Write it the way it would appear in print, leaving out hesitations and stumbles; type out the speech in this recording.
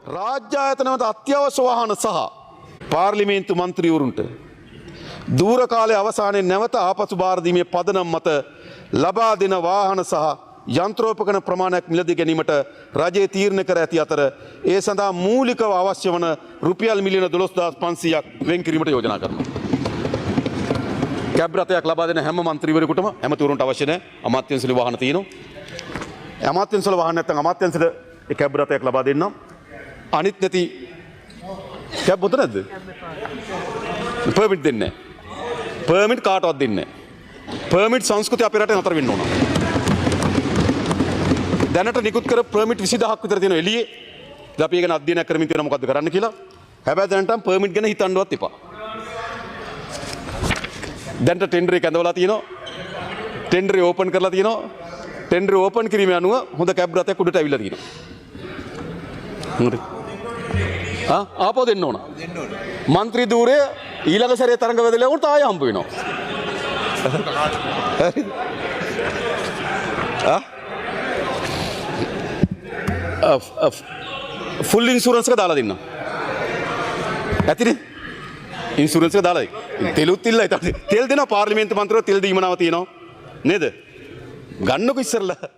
රාජ්‍ය ආයතන මත අත්‍යවශ්‍ය වාහන සහ පාර්ලිමේන්තු මන්ත්‍රීවරුන්ට දූර කාලයේ අවසානයේ නැවත ආපසු භාර දීමේ පදනම් මත ලබා දෙන වාහන සහ යන්ත්‍රෝපකරණ ප්‍රමාණයක් මිලදී ගැනීමට රජය තීරණය කර ඇති අතර ඒ සඳහා මූලිකව අවශ්‍ය වන රුපියල් මිලියන 12,500ක් වෙන් කිරීමට යෝජනා කරනවා. කැබ් රථයක් ලබා දෙන හැම මන්ත්‍රීවරයෙකුටම ඇමතිවරුන්ට අවශ්‍ය නැහැ. අමාත්‍යංශවල වාහන තියෙනවා. අමාත්‍යංශවල වාහන නැත්නම් අමාත්‍යංශයට ඒ කැබ් රථයක් ලබා දෙන්නම්. අනිත් නැති කැබ් හොඳ නැද්ද? පර්මිට් දෙන්නේ නැහැ. පර්මිට් කාටවත් දෙන්නේ නැහැ. පර්මිට් සංස්කෘතිය අපේ රටේ නතර වෙන්න ඕන. දැනට නිකුත් කර පර්මිට් 20,000ක් විතර තියෙනවා එළියේ. ඉතින් අපි ඒ ගැන අධ්‍යයනයක් කරමින් තියෙනවා මොකද්ද කරන්න කියලා. හැබැයි දැනටම පර්මිට් ගැන හිතන්නවත් එපා. දැනට ටෙන්ඩර් එක ඇඳවලා තියෙනවා. ටෙන්ඩර් ඕපන් කරලා තියෙනවා. ටෙන්ඩර් ඕපන් කිරීම අනුව හොඳ කැබ් රථයක් උඩට ඇවිල්ලා තියෙනවා. හරි. ආ ආපහු දෙන්න ඕන. මන්ත්‍රී ධූරය ඊළඟ සැරේ තරඟ වැදලා වුණත් ආයෙ හම්බ වෙනවා. හරිද? ආ ෆුල් ඉන්සුරන්ස් එක දාලා දෙන්න. ඇතිනේ? ඉන්සුරන්ස් එක දාලා දෙන්න. තෙලුත් ඉල්ලයි. තෙල් දෙනවා පාර්ලිමේන්තු මන්ත්‍රීව තෙල් දීමනාව තියෙනවා. නේද? ගන්නකො ඉස්සරලා.